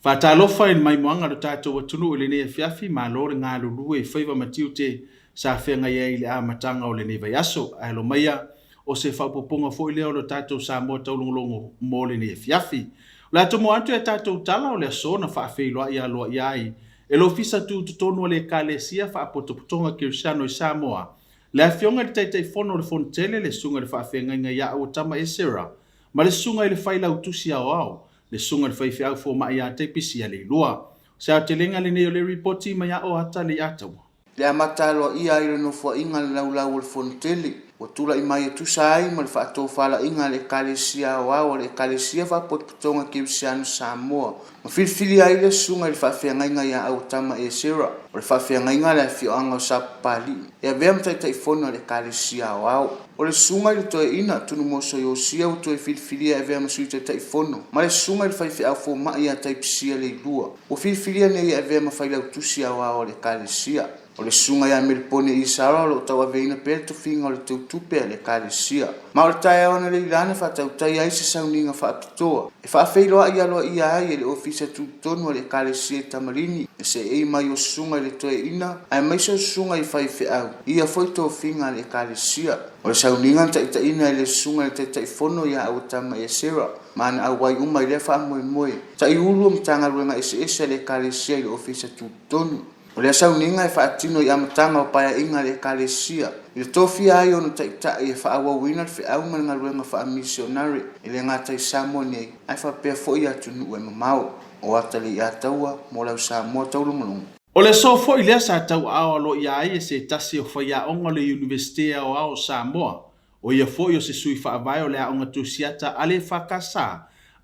Faatalofa i le maimoaga o le tatou atunuu i lenei afiafi, malo le galulue i faiva ma tiute sa feagai ai i le amataga o lenei vaiaso. Ae alo maia o se faaopoopoga foi lea o le tatou Samoa Taulogologo mo lenei afiafi. O le a tomo atu i a tatou tala o le aso na faafeiloai aloaia ai e le Ofisa Tutotonu a le Ekalesia Faapotopotoga Kerisiano i Samoa, le Afioga i le Taitaifono o le Fonotele, le Susuga i le Faafeagaiga ia Auatama Esera, ma le Susuga i le Failautusi Aoao, le Susuga i le Faifeau Fomai ia Taipisi Aleilua. O se aotelega lenei o le Lipoti mai a Ata Leiataua. Le amata aloaia ai o le Nofoaiga a le Laulau o le Fono Tele, ua tulai mai e tusa ai ma le faatofalaiga a le Ekalesia Aoao a le Ekalesia Faapotopotoga Kerisiano Samoa, ma filifilia ai le Susuga i le Faafeagaiga ia Auatama Esera, o le Faafeagaiga a le afioaga o Sapapalii, e avea ma Taitaifono a le Ekalesia Aoao. O le Susuga i le Toeaina, Tunumoso Iosia ua toe filifilia e avea ma Sui Taitaifono, ma le Susuga i le Faifeau Fomai ia Taipisia Leilua, Ua filifilia nei e avea ma Failautusi Aoao a le Ekalesia. O le Susuga ia Melepone Isara o lo o tauaveina pea le tofiga o le Teutupe a le Ekalesia. Ma o le taeao analeila na faatautai ai se sauniga faapitoa e faafeiloai aloaia ai e le Ofisa Tutotonu a le Ekalesia i Tamalini le seei mai o Susuga i le Toeaina aemaise o Susuga i faifeau i ia foi tofiga a le Ekalesia. O le sauniga na taitaiina e le Susuga i le Taitaifono ia Auatama Esera ma ana auai uma i lea faamoemoe. Taiulu o Matagaluega eseese a le Ekalesia i le Ofisa Tutotonu. O lea sauniga e faatino i amataga o paeaiga a le Ekalesia, i le tofia ai o ona taitai e faaauauina le feau ma le galuega faamisionare, e le gata i Samoa nei, ae faapea foi i atunuu e mamao. O Ataleiataua mo lau Samoa Taulogologo. O le aso foi lea sa tauaao aloaia ai e se tasi o faiaoga o le Iunivesite Aoao o Samoa, ʻO ia foi o se sui faavae o le Aoga Tusiata a le EFKS,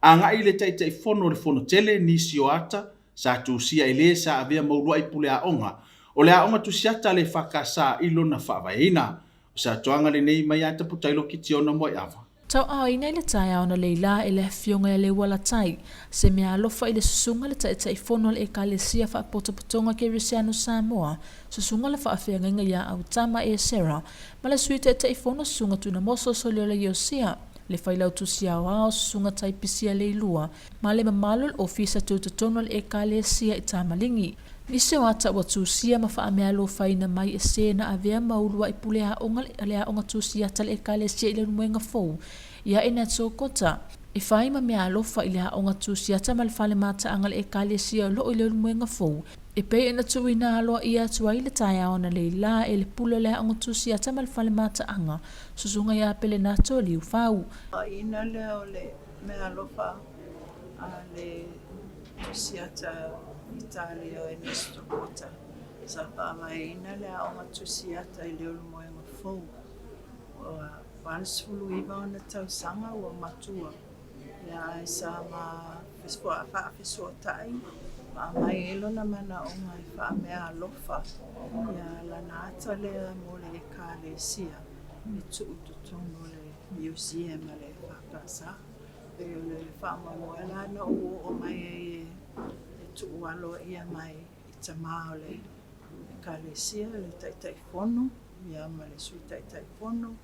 agai i le Taitaifono o le Fonotele, nisi o ata sa tusia e le sa avea ma uluai pule aoga o le Aoga Tusiata a le EFKS i lona faavaeina. O se atoaga lenei mai ia Taputailo Kitiona Moeava. Tauaaoina i le taeao na leila e le Afioga ia Leualatai, se mea alofa i le Susuga le Taitaifono a le Ekalesia Faapotopotoga Kerisiano Samoa, Susuga le Faafeagaiga ia Autama Esera, ma le Sui Taitaifono Susuga Tunamoso Soliola Iosia, le Failautusi Aoao Susuga Taipisia Leilua, ma le mamalu o le Ofisa Tutotonu a le Ekalesia i Tamaligi. Nisi o ata ua tusia ma faameaalofaina mai e se na avea ma uluai pule aoga a le Aoga Tusiata a le Ekalesia i Leulumoega Fou ia Inato Kota, e fai ma meaalofa i le Aoga Tusiata ma le Fale Mataaga a le Ekalesia o loo i Leulumoega Fou, e pei ona tuuina aloaia atu ai le taeao analeila e le pule o le Aoga Tusiata ma le Fale Mataaga, Susuga ia Pelenato Liufau. Ina lea o le meaalofa a le Tusiata Italia o Ernesto Porta, sa faavaeina le Aoga Tusiata i Leulumoega Fou. Ua 89 ona tausaga ua matua ia ae sa ma faafesootai ma aumai ai lona manaoga e faameaalofa ia lana ata lea mo le Ekalesia e tuu i totonu o le museum a le EFKS. Pei o le faamoemoe la na ou oo mai ai e tuu aloaia mai i tama o le Ekalesia, le Taitaifono ia ma le Sui Taitaifono,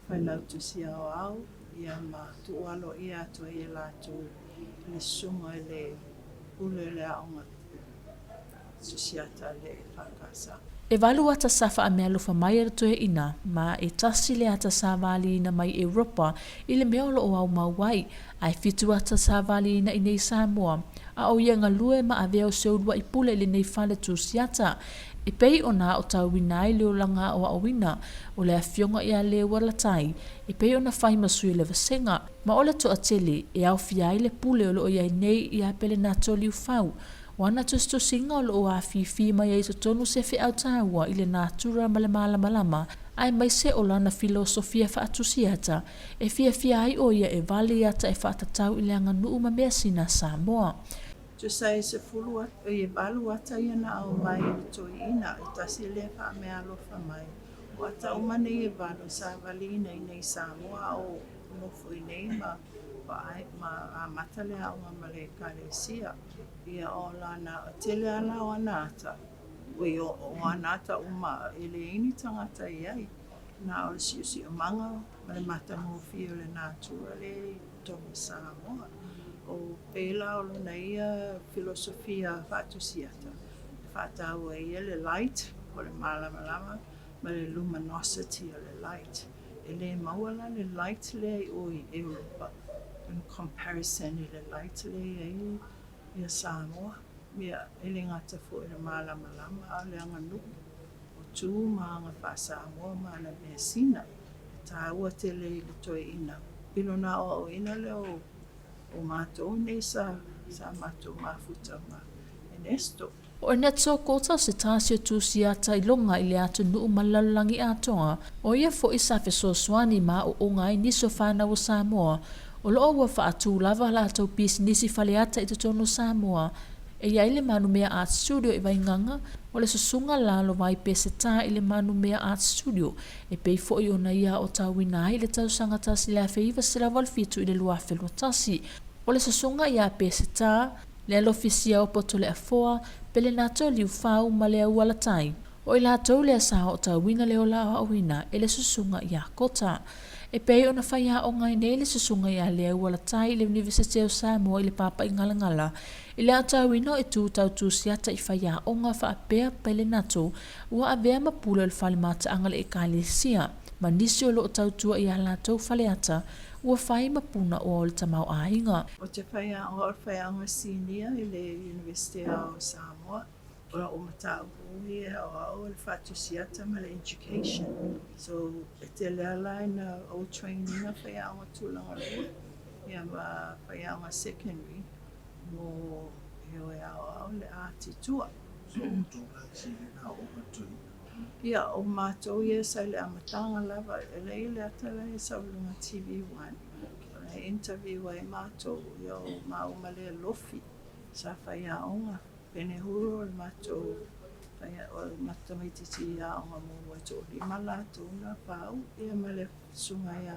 Failautusi Aoao ia ma tuu aloaia atu ai e latou le susuga i le Pule o le Aoga Tusiata a le EFKS. E valu ata sa faamealofa mai a le toeaina, ma e tasi le ata sa valiina mai Europa i le mea o lo o aumau ai, ae fitu ata sa valiina i nei Samoa, a o ia galue ma avea o se uluai pule i lenei fale tusiata, e pei ona aotauina ai le olaga aoaoina o le afioga ia Leualatai, e pei ona fai ma sui o le vasega, ma o le toatele e aofia ai le pule o lo o i ai nei ia Pelenato Liufau, O ana tusitusiga o lo o afifi mai ai i totonu se feau taua i le natura ma le malamalama, aemaise o lana filosofia faatusiata, e fiafia ai ʻo ia e wale ata e faatatau i le aganuu ma measina Samoa. Tusa e sefulu e valu ata ia na aumai e le toeaina, e tasi lea faameaalofa mai. O ata uma nei e valu sa valiina i nei Samoa a o nofo i nei ma ma amata le aoga ma le Ekalesia. Ia o lana tele a la o ana ata, oi o ana ata uma e leai ni tagata i ai, na o le siosiomaga ma le matagofie o le natura lea i totonu o Samoa. O pēlā o lona ia filosofia faatusiata, e faataua ai ia le light, po o le malamalama, ma le luminosity o le light. E le maua la le light lea i o i Europa in comparison i le light lea i ai ia Samoa. Ia, e le gata foi i le malamalama a o le aganuu, o tu ma aga faa-Samoa ma ana measina. E taua tele i le toeaina. I lona aoaoina lea o o matou nei sa sa matou mafuta ma Ernesto. O Ernesto Kota se tasi o Tusiata i loga i le atunuu ma le lalolagi atoa, o ia foi sa fesoasoani ma aoaoga ai nisi o fanau o Samoa o lo o ua faatu lava a latou pisinisi faleata i totonu o Samoa. E i ai le Manumea Art Studio i Vaigaga, o le susuga Lalovai Peseta i le Manumea Art Studio e pei foi ona ia aotauina ai i le tausaga 1987 i le 2021. O le susuga ia Peseta, le alofi Siaopo Toleafoa, Pelenato Liufau ma le Aualatai, o i latou lea sa aotauina le ola aoaoina e le susuga ia Kota. E pei ona faiaoga ai nei le susuga ia Leaualatai i le Iunivesite o Samoa i le Papaigalagala i le aotauina o itu tau tusiata i faiaoga faapea Pelenato Ua avea ma pule o le fale mataaga le Ekalesia, ma nisi o lo o tautua i a latou faleata, ua fai ma punaoa o le tamaoaiga. Ou te faiaoga o le faiaoga sinia i le Iunivesite o Samoa. O lau mataupu e aoao o le faatusiata ma le education. So e tele lava la ina ou train ina faiaoga tulaga lua ia ma faiaoga secondary mo e o e aoao le atitua. Ia, o matou ia sa i le amataga lava, e leai le ata la e sau i luga TV One, o la e interview ai matou, ia o maua ma le alofi sa faiaoga, Penehuro o le matou o le matou tamaititi aoga muamua e toalima latou na paau ia ma le susuga ia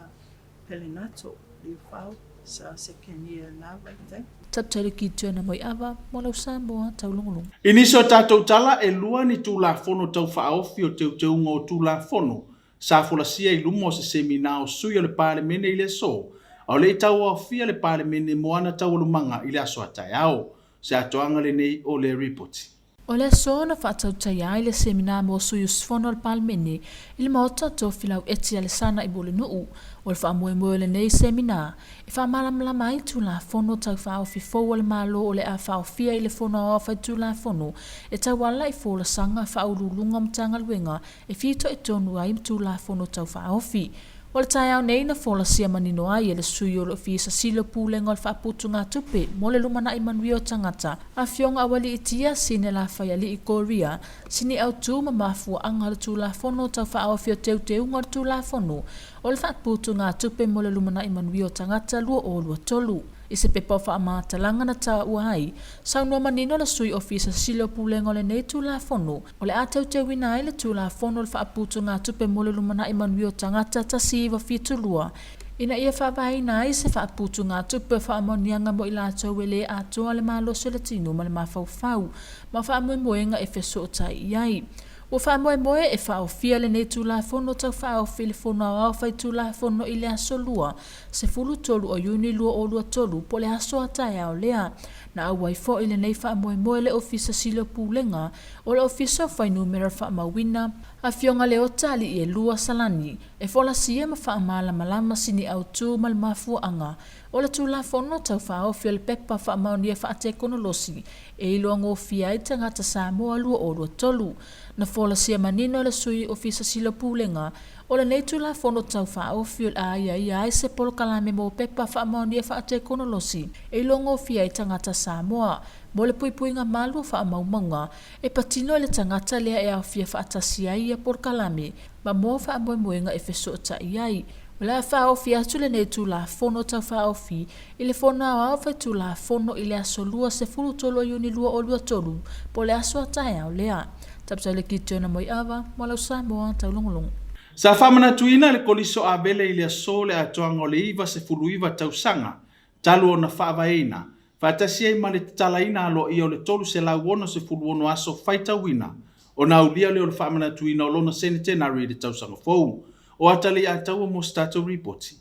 Pelenato Liufau sa second year i lena vaitaimi. Taputalu ki Turner Moeava mo lau Samoa taulogologo. I nisi o tatou tala, e lua ni Tulafono Tau Faaofi o Teuteuga o Tulafono sa folasia i luma o se semina o sui o le Palemene i le aso, a o le i tauaofia le Palemene mo ana taualumaga i le aso a taeao. Se atoaga lenei o le Ripoti. O le aso na faatautaia ai le semina mo sui usufono o le Palemene i le Maota Tofilau Eti Alesana i Mulinuu. O le faamoemoe o lenei semina, e faamalamalama ai Tulafono Tau Faaofi fou a le Malo o le a faaofia i le Fono Aoao Faitulafono e tauala i folasaga faauluuluga o Matagaluega e fitoitonu ai Tulafono Tau Faaofi. O le taeao nei na folasia manino ai e le sui o lo Ofisa Sili o Pulega o le Faaputugatupe mo le Lumanai Manuia o Tagata, Afioga Aualiitia Sine Lafaialii Korea, sini autu ma mafuaaga o le Tulafono Tau Faaofi o Teuteuga o le Tulafono o le Faaputugatupe mo le Lumanai Manuia o Tagata 2023. I se pepa o faamatalaga na taua ai, saunoa manino le Sui Ofisa Sili o Pulega o lenei Tulafono, O le a teuteuina ai le Tulafono o le Faaputugatupe mo le Lumanai Manuia o Tagata 1972 ina ia faavaeina ai se faaputugatupe o faamaoniaga mo i latou e le atoa le malosi o le tino ma le mafaufau ma faamoemoega e fesootai i ai. Ua faamoemoe e faaofia lenei Tulafono Tau Faaofi i le Fono Aoao Faitulafono i le aso Lua, 13 o Iuni 2023 po o le aso a taeao lea. Na auai foi lenei faamoemoe le Ofisa Sili o Pulega o le Ofisa o Fuainumera Faamauina, Afioga Leota Aliielua Salani, e folasia ma faamalamalama sini autu ma le mafuaaga o le Tulafono Tau Faaofi o le Pepa Faamaonia Faatekonolosi e Iloagofia ai Tagata Samoa 2023. Na folasia manino e le Sui Ofisa Sili o Pulega o lenei Tulafono Tau Faaofi o le a aiaia ai se polokalame mo pepa faamaonia faatekonolosi e iloagofia ai tagata Samoa mo le puipuiga malu o faamaumauga e patino i le tagata lea e aofia faatasi ai ia polokalame ma mo faamoemoega e fesootai ai. O le a faaofi atu lenei Tulafono Tau Faaofi i le Fono Aoao Faitulafono i le aso Lua 13 o Iuni 2023 po o le aso a taeao lea. Tapsai le Kitiona Moeava mo lau Samoa taulogologo. Sa faamanatuina le Koliso Avele i le aso le atoaga o le 99 tausaga talu ona faavaeina, faatasi ai ma le tatalaina aloaia o le 366 aso faitauina ona aulia lea o le faamanatuina o lona senetenari i le tausaga fou. O Atalii Ataua mo se tatou Ripoti.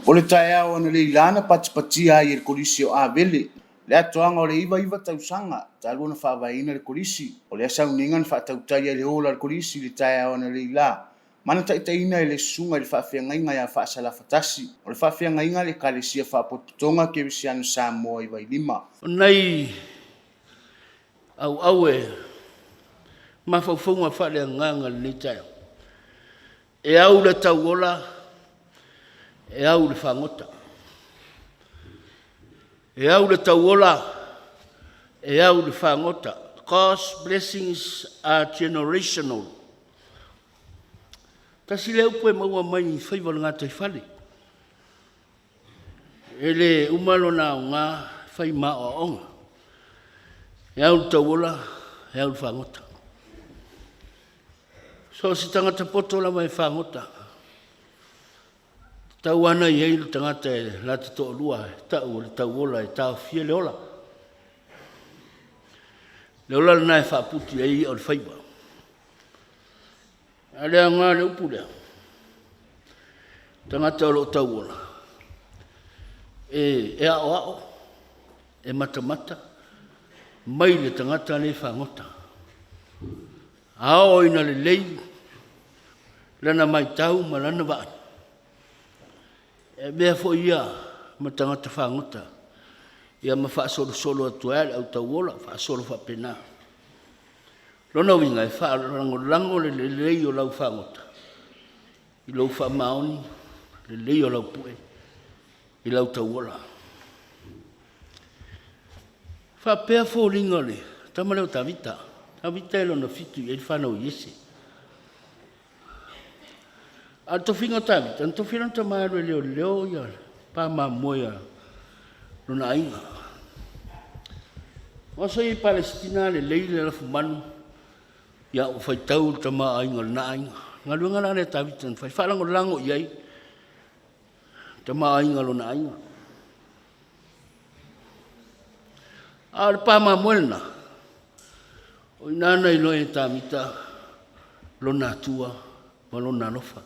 O le taeao analeila na patipatia ai e le Kolisi o Avele le atoaga o le 99 tausaga talu ona faavaeina le Kolisi. O lea sauniga na faatautai ai le ola a le Kolisi i le taeao analeila ma na taitaiina e le Susuga i le Faafeagaiga ia Faasalafatasi o le Faafeagaiga a le Ekalesia Faapotopotoga Kerisiano Samoa i Vailima. O nai auau e mafaufauga faaleagaga i lenei taeao, e au le tauola, e au le fagota. E au le tauola, e au le fagota. God's blessings are generational. Tasi lea upu e maua mai i faiva o le gataifale. E le uma lona aoga fai ma aoaoga. E au le tauola, e au le fagota. So o se tagata poto lava e fagota. Tatau ana i ai le tagata e lata toalua e tau o le tauola e taofia le ola. Le ola lena e faaputi ai i'a o le faiva. A le aoga le upu lea, tagata o lo o tauola, e, e aoao, e matamata, mai le tagata le fagota. A oo ina lelei lana matau ma lana vaai, e avea foi ia ma tagata fagota, ia ma faasolosolo atu ai le au tauola, faasolo faapena. Lona uiga, e faalagolago le lelei o lau fagota i lou faamaoni, lelei o lau pue i lau tauola. Faapea foliga o le tama lea o Tavita. Tavita e lona fitu i ai le fanau a Iese. A o le tofiga o Tavita, na tofi lona tama e alu e leoleo ia pa mamoe a lona aiga. O aso ia i Palesitina lelei le lafumanu, ia ua faitau le tama aiga o lena aiga. Galuega la lea Tavita na fai, faalagolago i ai tama aiga o lona aiga. A o le pa mamoe lena, o i ina na iloa e Tavita lona Atua ma lona alofa.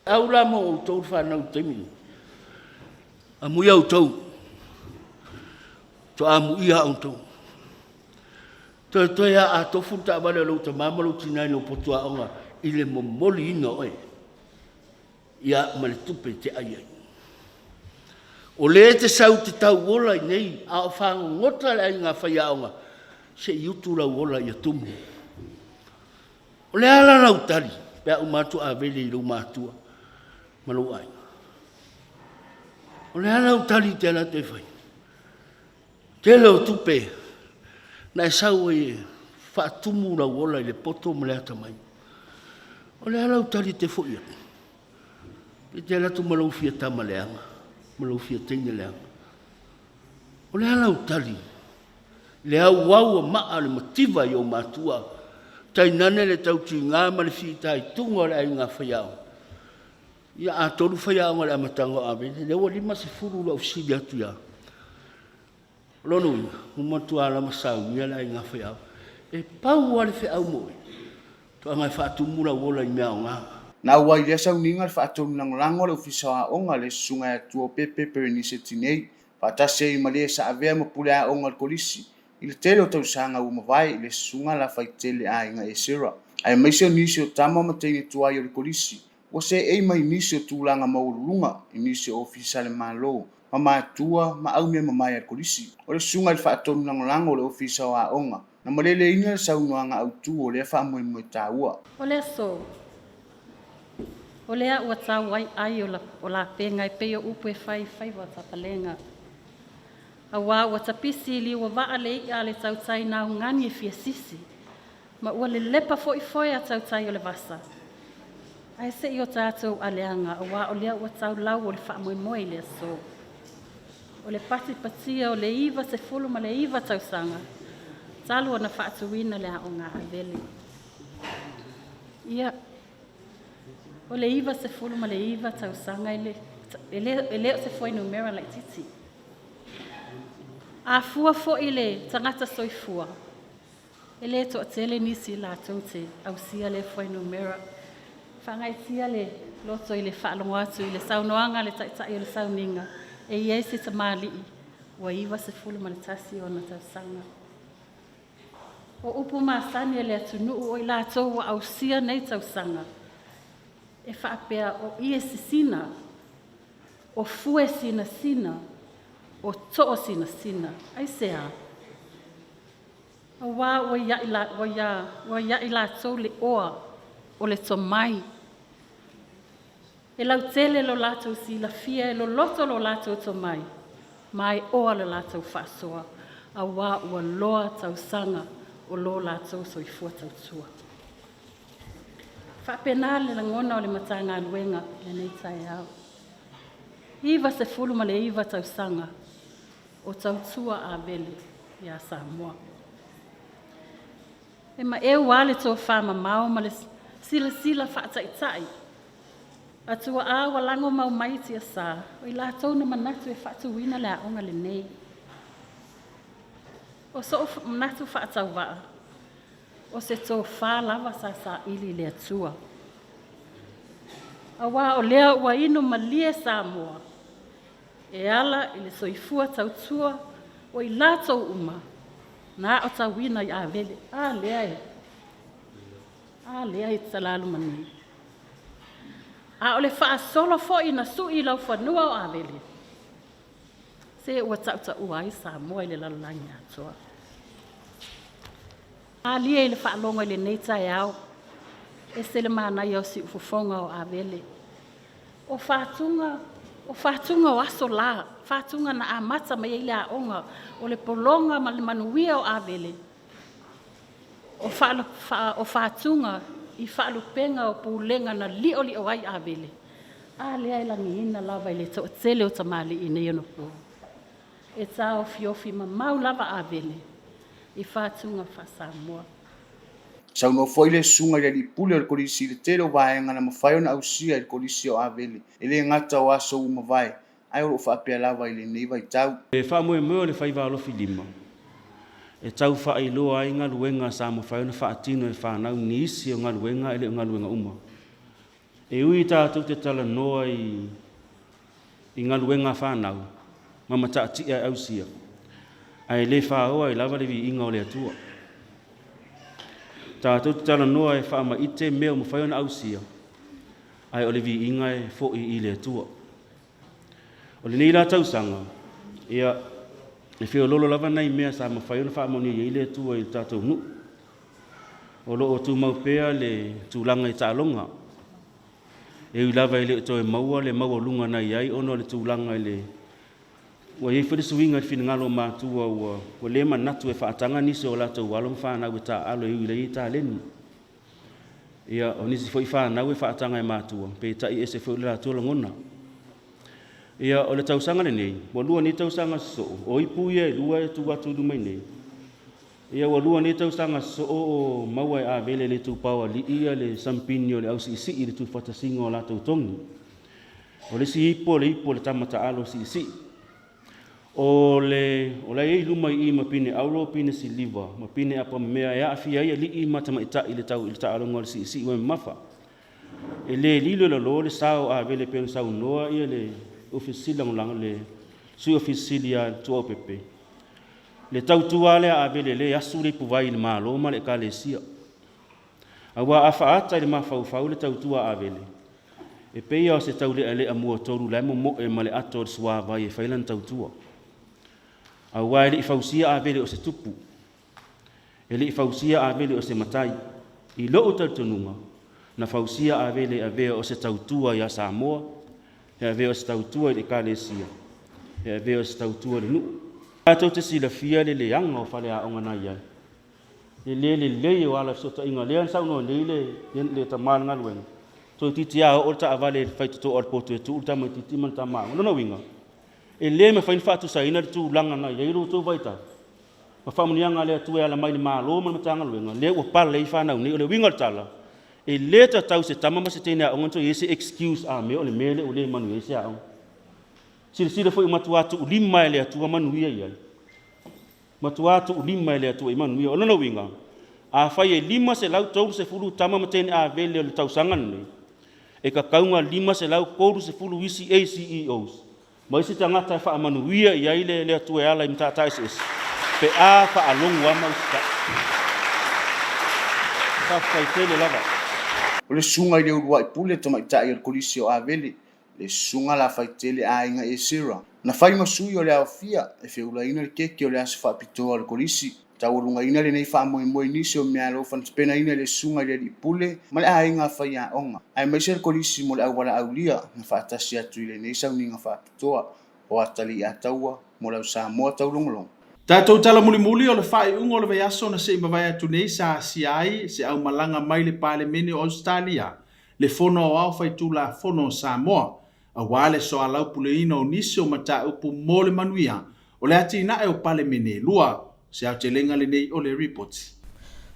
Au la mo outou le fanau i le taimi lenei, amuia outou, toa amuia outou. Toetoe a a tofu le taavale a lou tama ma lou tina i lou potu aoga i le momoliina o oe ia ma le tupe e te ai ai. O le te sau te tauola i nei, a o fagogota le aiga faiaoga, se i utu lau ola ia tumu. O le a la lau tali pe a uma atu Avele i lou matua ma lou aiga? O le a lau tali te ala atu e fai? Tele o tupe na e sau ai e faatumu lau ola i le poto ma le atamai. O le a lau tali te foi atu? Pe te ala atu ma lou fia tama leaga, ma lou fia teine leaga. O le a lau tali? Le auau a maa le mativa i ou matua, tainane le tautiga ma le fitaituga o le aiga faiaoga. Ia a tolu faiaoga i le amataga o Avele, lea ua 50 lau fesili atu ia. O lona uiga, ua matua lava saunia le aiga faiaoga. E pau lava le feau mo oe, toaga e faatumu lau ola i mea aoga. Na auai i lea sauniga le faatonu lagolago a le Ofisa o Aoga le Susuga ia Tuaopepe Berenice Tinei, faatasi ai ma le sa avea ma pule aoga o le Kolisi i le tele o tausaga ua mavae i le Susuga Lafaitele Aiga Esera, aemaise o nisi o tama ma teine tuai o le Kolisi ua seei mai nisi o tulaga maualuluga i nisi o ofisa a le Malo ma matua ma aumeamamae a le Kolisi. O le Susuga i le Faatonu Lagolago o le Ofisa o Aoga na maleleina le saunoaga autu o lea faamoemoe taua. O le aso, o lea ua tau ai ai o lapega e pei o upu e fai i faiva o tapalega. Auā ua tapisi i liua vaa le i'a a le tautai naugani e fia sisi, ma ua lelepa foi foe a tautai o le vasa. Ae se i o tatou aleaga auā o lea ua tau lau o le faamoemoe i le aso. O le patipatia o le 99 tausaga talu ona faatuina le aoga Avele. Ia, o le 99 tausaga e le, e le, e le o se fuainumera laitiiti. A fua foi i le tagata soifua, e le toatele nisi latou te ausia lea fuainumera. Faagaeetia le loto i le faalogo atu i le saunoaga a le Taitai o le Sauniga, e i ai se tamalii ua 91 ona tausaga. O upu masani a le atunuu o i latou ua ausia nei tausaga, e faapea o ie sisina, o fue sinasina, o too sinasina. Aisea? Auā ua ia i latou le oa o le tomai, e lautele lo latou silafia, e loloto lo latou tomai, ma e oa le latou faasoa, auā ua loa tausaga o lo latou soifua tautua. Faapena le lagona o le Matagaluega i lenei taeao. 99 tausaga o tautua Avele ia Samoa. E maeu lava le tofamamao ma le silasila faataitai a tuaa ua lagomau mai i tiasa, o i latou na manatu e faatuina le aoga lenei. O sou manatu faatauvaa, o se tofa lava sa saili i le Atua. Auā o lea ua inu malie Samoa e ala i le soifua tautua o i latou uma na aotauina i Avele. A lea e, a lea e talaluma nei. A o le faasolo foi na sui i laufanua o Avele, se ua tautaua ai Samoa i le lalolagi atoa. Malie i le faalogo i lenei taeao, ese le manaia o siufofoga o Avele. O fatuga, o fatuga o aso la, fatuga na amata mai ai le aoga, o le pologa ma le manuia o Avele, o fatuga i faalupega o pulega na liolio ai Avele, a lea e lagiina lava i le toatele o tamalii i nei onapo. E taofiofi mamau lava Avele i fatuga faa-Samoa. Saunoa foi le susuga i le alii pule o le Kolisi i le tele o vaega na mafai ona ausia e le Kolisi o Avele, e le gata o aso ua mavae, ae o lo o faapea lava i lenei vaitau. Le faamoemoe o le faiva alofi lima e tau faailoa ai galuega sa mafai ona faatino e fanau nisi o galuega e le o galuega uma. E ui tatou te talanoa i galuega a fanau ma mataatia e ausia, ae le faoa ai lava le viiga o le Atua. Tatou te talanoa e faamaite mea ua mafai ona ausia, ae o le viiga e foi i le Atua. O lenei la tausaga, ia, e feoloolo lava nai mea sa mafai ona faamanuia ai le Atua i le tatou nuu. O lo o tumau pea le tulaga i taaloga. E ui lava e le o toe maua le maualuga na i ai ona o le tulaga i le ua i ai foi le suiga i le finagalo o matua ua ua le manatu e faataga nisi o latou alo ma fanau e taaalo e ui i le i ai taleni. Ia, o nisi foi fanau e faataga e matua, peitai ese foi le latou lagona. Ia, o le tausaga lenei, ua lua nei tausaga sosoo, o ipu ia e lua e tuu atu i luma i nei. Ia ua lua nei tausaga sosoo o maua e Avele le itupa o alii ia le sampini o le ausiisii i le tuufatasiga o latou togi. O le isi ipu o le ipu o le tama taalo siisii. O le o la e i ai i luma i i ma pine auro, pine siliva, ma pine apamemea e aafia ai alii ma tamaitai i le tau i le taaloga o le siisii ua mamafa. E le lilo i lalo le sa o Avele pei ona saunoa ia le Ofisa Sili Lagolago le Sui Ofisa Sili ia Tuaopepe. Le tautua lea a Avele le asu le ipuvai i le Malo ma le Ekalesia. Aua a faaata i le mafaufau le tautua a Avele, e pei lava o se taulealea muatolu la e momoe ma le ato o le suavai e fai lana tautua. Aua e le i fausia Avele o se tupu, e le i fausia Avele o se matai. I lou talitonuga, na fausia Avele e avea o se tautua ia Samoa, e avea o se tautua i le Ekalesia, e avea o se tautua i le nuu. Tatou te silafia le leaga o faleaoga na i ai, le le lelei o ala fesootaiga lea na saunoa nei le, le tama o le galuega, toeitiiti lava oo le taavale i le faitotoa o le potu e tuu le tamaitiiti ma le tama aoga. O lona uiga, e le mafai ona faatusaina le tulaga na i ai lo outou vaitau ma faamanuiaga a le Atua e ala mai i le Malo ma le Matagaluega, lea ua pale ai fanau nei. O le uiga o le tala, e le tatau i se tama ma se teine aoga ona toe i ai se excuse a mea o le mea lea ua le manuia ai se aoga. Silasila foi ua matua tuulima e le Atua manuia i ai. Matua tuulima e le Atua i manuia. O lona uiga, afai e 530 tama ma teine avele o le tausaga lenei, E kakauga 530 isi ACEOs ma isi tagata e faamanuia i ai le Atua e ala i matata eseese pe a faalogo lava ma usitai. Faafetai tele lava. O le susuga i le uluai pule tamaitai o le Kolisi o Avele, le susuga Lafaitele Aiga Esera, na fai ma sui o le aofia e feulaina le keke o le aso faapitoa o le Kolisi. Taualugaina lenei faamoemoe i nisi o meaalofa na tapenaina e le susuga i le alii pule ma le aiga faiaoga, aemaise le Kolisi mo le aualaaulia na faatasi atu i lenei sauniga faapitoa o Ataliiataua mo lau Samoa taulogologo. Tatou tala mulimuli o le faaiuga o le vaiaso na se i mavae atu nei sa asia ai se aumalaga mai le Palemene o Ausetalia, le Fono Aoao Faitulafono o Samoa, aua le soalaupuleina o nisi o mataupu mo le manuia o le atinae o Palemene e lua. O se aotelega lenei o le Ripoti.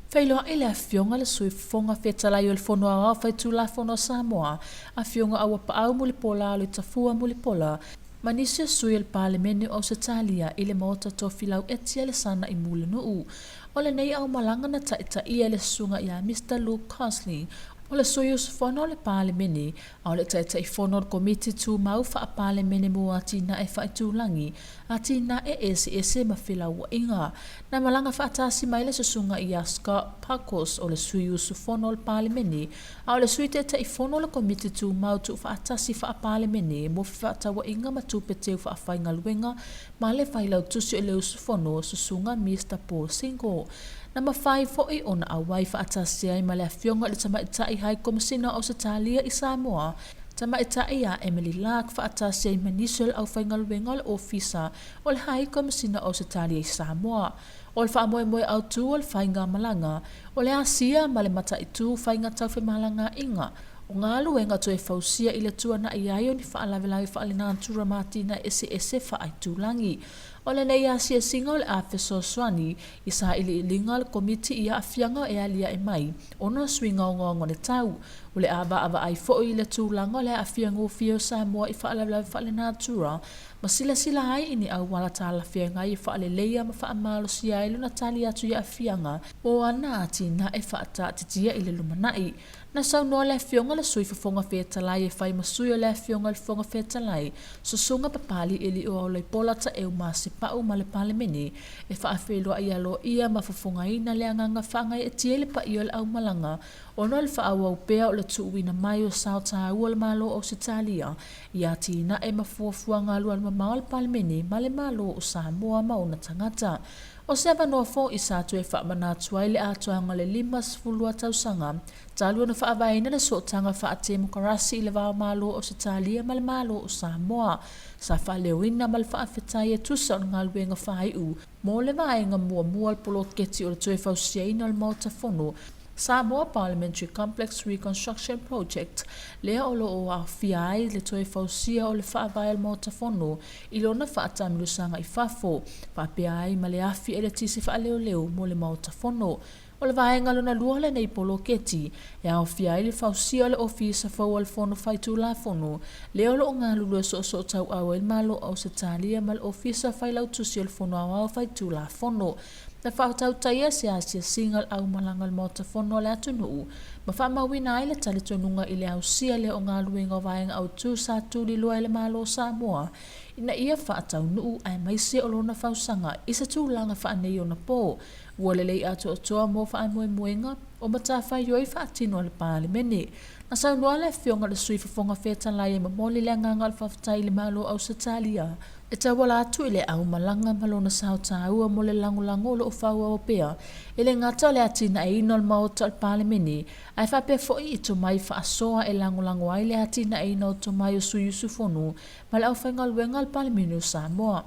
Feiloai le Afioga i le Sui Fofoga Fetalai o le Fono Aoao Faitulafono a Samoa, Afioga Auapaau Mulipola Aloitafua Mulipola, ma nisi o sui o le Palemene o Ausetalia i le Maota Tofilau Etia le Sana i Mulinuu. O lenei aumalaga na taitaia e le susuga ia Mister Luke Cosley, o le sui usufono o le Palemene, a o le Taitaifono o le Komiti Tumau Faa-Palemene mo Atinae Faaitulagi, Atinae Eseese ma Felauaiga. Na malaga faatasi mai le susuga ia Scott Pacos o le sui usufono o le Palemene, a o le Sui Taitaifono o le Komiti Tumau Tuufaatasi Faa-Palemene mo Fefaatauaiga ma Tupe Teu Faafaigaluega ma le Failautusi o le Usufono, Susuga Mister Paul Single. Na mafai foi ona auai faatasi ai ma le Afioga i le Tamaitai Hai Komesina o Ausetalia i Samoa, Tamaitai ia Emily Lark faatasi ai ma nisi o le aufaigaluega o le Ofisa o le Hai Komesina o Ausetalia i Samoa. O le faamoemoe autu o le faigamalaga, o le asia ma le mataitu faiga taufemalagaaiga o galuega toe fausia i le tuanai ai o ni faalavelave faalenatura ma atinae eseese faaitulagi. O lenei asiasiga o le a fesoasoani i sailiiliga a le Komiti i aafiaga e aliae mai ona o suiga ogaoga o le tau. O le a vaavaai foi i le tulaga o le aafia gofie o Samoa i faalavelave faalenatura ma silasila ai i ni auala talafeagai e faaleleia ma faamalosia ai lona tali atu i aafiaga o ana atinae faataatitia i le lumanai. Na saunoa le Afioga i le Sui Fofoga Fetalai e fai ma sui o le Afioga i le Fofoga Fetalai, Susuga Papali Eliuaolaipola Taeu Masepau ma le Palemene e faafeiloai aloaia ma fofogaina le agaga faagaeetia i le paia o le aumalaga ona o le faaauau pea o le tuuina mai o sao taua o le Malo o Ausetalia i atinae ma fuafuaga alualumamao a le Palemene ma le Malo o Samoa ma ona tagata. O se avanoa foi sa toe faamanatu ai le atoaga o le 52 tausaga talu ona faavaeina le sootaga faatemokarasi i le va o Malo o Ausetalia ma le Malo o Samoa sa faaleoina ma le faafetai e tusa o le galuega faaiu mo le vaega muamua o le poloketi o le toe fausiaina o le Maota Fono Samoa Parliamentary Complex Reconstruction Project, lea o lo o aofia ai le toe fausia o le faavae o le Maota Fono i lona faataamilosaga i fafo, faapea ai ma le afi eletise faaleoleo mo le Maota Fono. O le vaega lona lua o lenei poloketi, e aofia ai le fausia o le Ofisa fou o le Fono Faitulafono, lea o lo o galulue soosootauau ai le Malo o Ausetalia ma le Ofisa Failautusi o le Fono Aoao Faitulafono. Na faatautaia se asiasiga a le aumalaga o le Maota Fono a le atunuu ma faamauina ai le talitonuga i le ausia lea o galuega o vaega autu sa tuliloa e le Malo o Samoa ina ia faataunuu aemaise o lona fausaga i se tulaga faaneionapo ua lelei atoatoa mo faamoemoega o matafaioi faatino a le Palemene. Na saunoa le Afioga i le Sui Fofoga Fetalai e momoli le agaga o le faafetai i le Malo o Ausetalia e tauala atu i le aumalaga ma lona sao taua mo le lagolago o lo o faaauau pea e le gata o le atinaeina o le Maota o le Palemene ae faapea foi i tomai faasoa e lagolago ai le atinaeina o tomai o sui usufono ma le aufaigaluega a le Palemene o Samoa.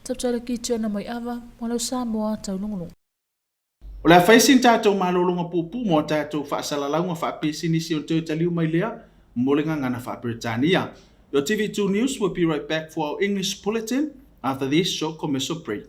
Tautala Kitiona Maiava, mo lau Samoa taulogologo. O le a fai sina tatou malologa puupuu mo a tatou faasalalauga faapisinisi o le toe taliu mai lea mo le gagana faa-Peretania. Your TV2 News will be right back for our English bulletin after this short commercial break.